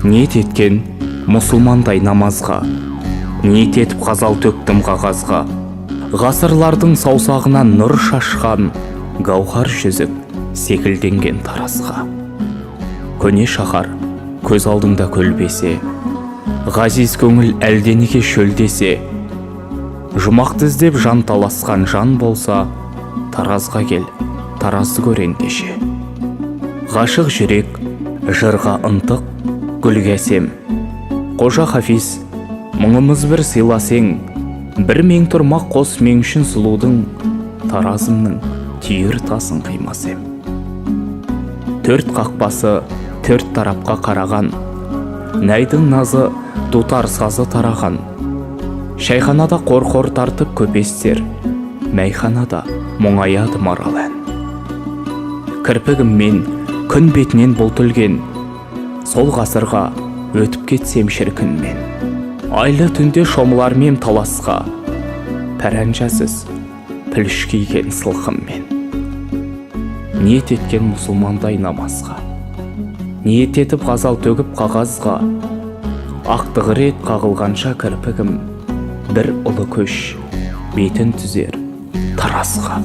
Ниет еткен мұсылмандай намазға, ниет етіп ғазал төктім қағазға. Ғасырлардың саусағынан нұр шашқан гауһар жүзік секілденген Таразға. Көне шаһар көз алдыңда көлбесе, ғазиз көңіл әлденеге шөлдесе, жұмақты іздеп жан таласқан жан болса, Таразға кел, Таразды көр ендеше. Ғашық жүрек жырға ынтық, гүлге әсем. Қожа Хафиз, мұңымыз бір сыйласең, бір мең тұрмақ қос мең үшін сұлудың, Таразымның түйір тасын қимас ем. Төрт қақпасы төрт тарапқа қараған, найдың назы, дутар сазы тараған. Шайханада қор-қор тартып көпестер, мәйханада мұңаяды марал ән. Кірпігіммен күн бетінен бұлт ілген, сол ғасырға өтіп кетсем шіркін мен. Айлы түнде шомылармем Таласқа, пәрәнжасыз пүліш киген сылқыммен. Ниет еткен мұсылмандай намазға, ниет етіп ғазал төгіп қағазға, ақтығы рет қағылғанша кірпігім, бір ұлы көш бетін түзер Таразға.